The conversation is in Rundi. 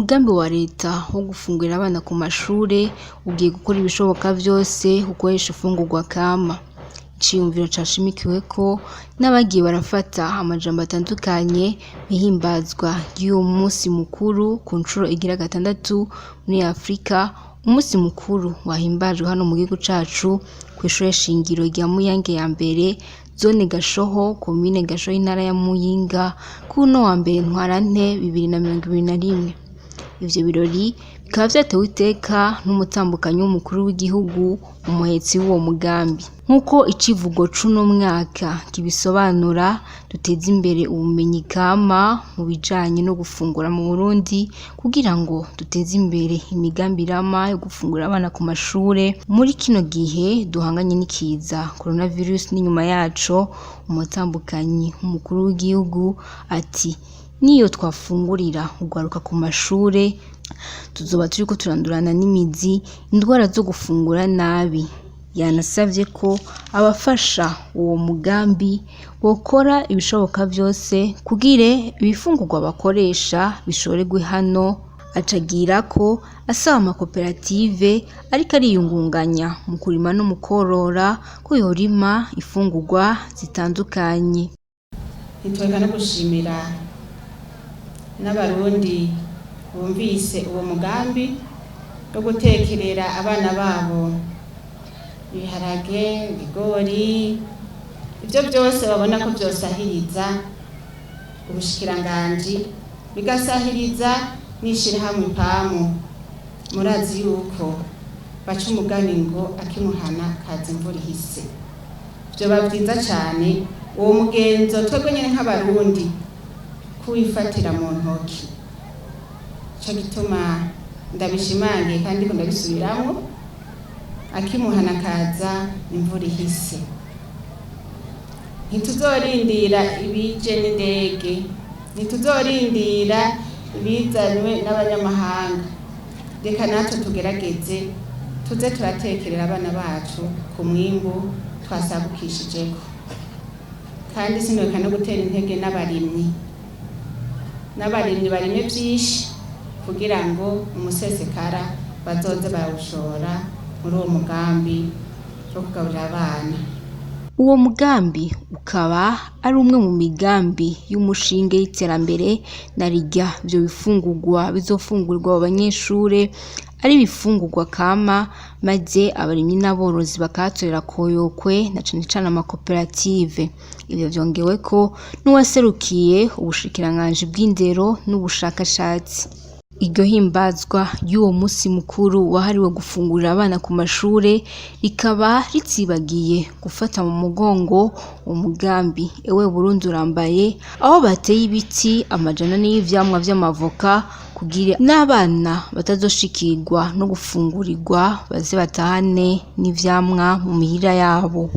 Umugambi wa leta wo gufungurira abana ku mashure ugiye gukora ibishoboka vyose ukoresha imfungurwa kama. Iciyumviro cashimikiweko n'abagiye barafata amajambo atandukanye mw'ihimbazwa ry'uwo musi mukuru ku ncuro igira gatandatu muri Afrika, umusi mukuru wahimbajwe hano mu gihugu cacu kw'ishure shingiro rya Muyange ya mbere, zone Gashoho, komine Gashoho, intara ya Muyinga, kuri uno wa mbere ntwarante 2021. Ivyo birori bikaba vyatewe iteka n'umutambukanyi w'umukuru w'igihugu, umuhetsi w'uwo mugambi. Nk'uko icivugo c'uno mwaka kibisobanura, duteze imbere ubumenyi kama mu bijanye no gufungura mu Burundi kugira ngo duteze imbere imigambi irama yo gufungurira abana ku mashure muri kino gihe duhanganye n'ikiza coronavirus n'inyuma yaco. Umutambukanyi w'umukuru w'igihugu ati: "Niyo twafungurira urwaruka ku mashure, tuzoba turiko turandurana n'imizi indwara zo gufungura nabi." Yanasavye ko abafasha uwo mugambi bokora ibishoboka vyose kugira ibifungurwa bakoresha bishorerwe hano, aca agirako asaba amakoperative ariko ariyungunganya mu kurima no mu kworora ko yorima imfungurwa zitandukanye. Ntitweka no gushimira n'Abarundi bumvise uwo mugambi wo gutekerera abana babo ibiharage, ibigori, ibyo byose babona ko byosahiriza ubushikiranganji, bigasahiriza n'ishirahamwe PAMU. Murazi yuko baca umugani ngo akimuhana kaza imvura ihise. Vyoba vyiza cane uwo mugenzo twebwe nyene nk'Abarundi kuwifatira mu ntoki. Ico gituma ndabishimangiye kandi ndiko ndabisubiramwo: akimuhana kaza imvura ihise. Ntituzorindira ibije n'indege, ntituzorindira ibizanywe n'abanyamahanga. Reka natwe tugerageze tuze turatekerera abana bacu ku mwimbu twasagukishijeko. Kandi sinoreka no gutera intege n'abarimyi barime vyinshi kugira ngo umusesekara bazoze barawushora muri uwo mugambi wo kugaburira abana. Uwo mugambi ukaba ari umwe mu migambi y'umushinge y'iterambere, narirya ivyo bifungurwa bizofungurirwa abo banyeshure ari ibifungurwa kama, maze abarimyi n'aborozi bakahatorera koyokwe, na cane cane amakoperative. Ivyo vyongeweko n'uwaserukiye ubushikiranganji bw'indero n'ubushakashatsi. Iryo himbazwa ry'uwo musi mukuru wahariwe gufungurira abana ku mashure rikaba ritibagiye gufata mu mugongo umugambi Ewe Burundi Urambaye, aho bateye ibiti 400 y'ivyamwa vy'amavoka kugira n'abana batazoshikirwa no gufungurirwa baze batahane n'ivyamwa mu mihira yabo.